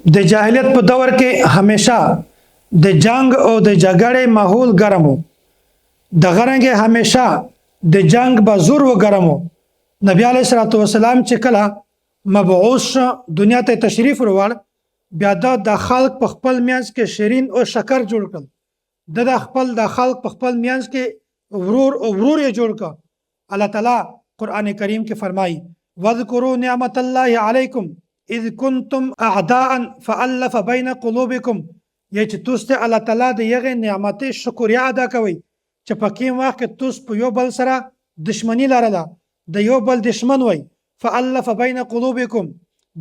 د جاهلیت په دور کې همیشه د جنگ او د جګړې ماحول ګرم وو. دغه رنګ همیشه د جنگ بزور و ګرم وو. نبی علیه الصلاة والسلام چې کله مبعوث شو، دنیا ته تشریف وروړ، بیا ده د خلق په خپل مینځ کې شیرین او شکر جوړ کړل. ده د خپل د خلق په خپل مینځ کې ورور او ورور یې جوړ کړ. الله تعالی قرآن کریم کې فرمایي: واذکروا نعمت الله علیکم اذ کنتم اعداء فالف بین قلوبکم، یعنی چې تاسو ته الله تعالی د یغې نعمت شکریا ادا کوئ چې په کوم وخت کې تاسو په یو بل سره دشمنی لرله، د یو بل دشمن وئ، فالف بین قلوبکم،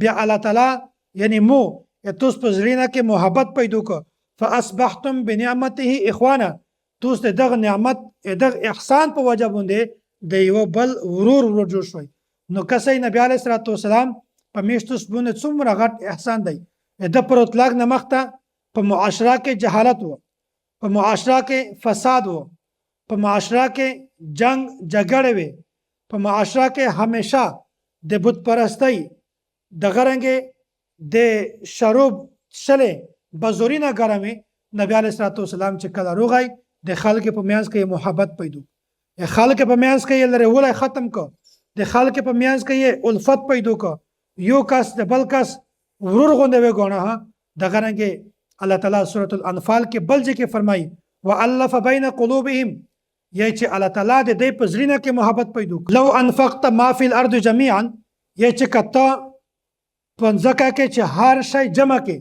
بیا الله تعالی یعنی مو تاسو په زړینه کې محبت پیدا کړ، فاصبحتم بنعمته اخوانا، تاسو د دغه نعمت دغه احسان په وجه باندې د یو بل ورور ورور جوړ شوی. نو کسې نبی علیه الصلاة والسلام په میشتوس باندې څومره غټ احسان دی. د پر اطلاق نه مخته په معاشره کې جهالت و، په معاشره کې فساد و، په معاشره کې جنگ جګړه وي، په معاشره کې همیشه د بت پرستۍ دغه رنګې د شروب څښلې بزوري نه ګرمې. نبی علیه الصلاة والسلام چې کله روغی، د خلک په میانځ کې محبت پیدا، د خلک په میانځ کې یې لرې ولی ختم کو، د خلک په میانځ کې یې الفت پیدا کو، یو کس د بل کس ورور غوندې وګڼه. دغه رنګې الله تعالی سورة الانفال کې بل ځای کې فرمایي: والف بین قلوبهم، یعنی چې الله تعالی د دې په زړینه کې محبت پیدا کړ. لو انفقت ما فی الارض جميعا، یعنی چې که ته په مځکه کې چې هر شی جمع کې،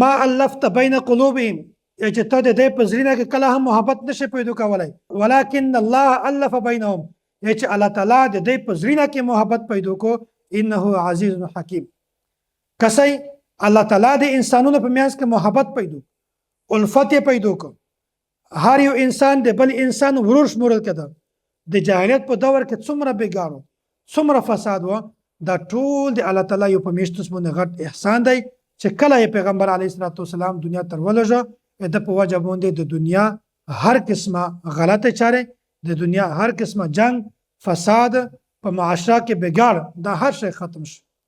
ما الفت بین قلوبهم، یعنی چې ته د دې په زړینه کې کله هم محبت نشې پیدا کولای، ولکن الله الف بینهم، یعنی چې الله تعالی د دې په زړینه کې محبت پیدا کو، انه عزیز حکیم. کسي الله تعالی د انسانونو په میانځ کې محبت پیدا، الفت یې پیدا کو، هر یو انسان د بل انسان ورور شمورل کېده. د جاهلیت په دور کې څومره بیګارو، څومره فساد و، دا ټول د الله تعالی یو په میشتوس باندې غټ احسان دی چې کله یې پیغمبر علیه الصلاة والسلام دنیا ته ولږه، د په وجه باندې د دنیا هر قسمه غلطه چارې، د دنیا هر قسمه جنگ، فساد، په معاشره کې بګاړ، دا هر شی ختم شو.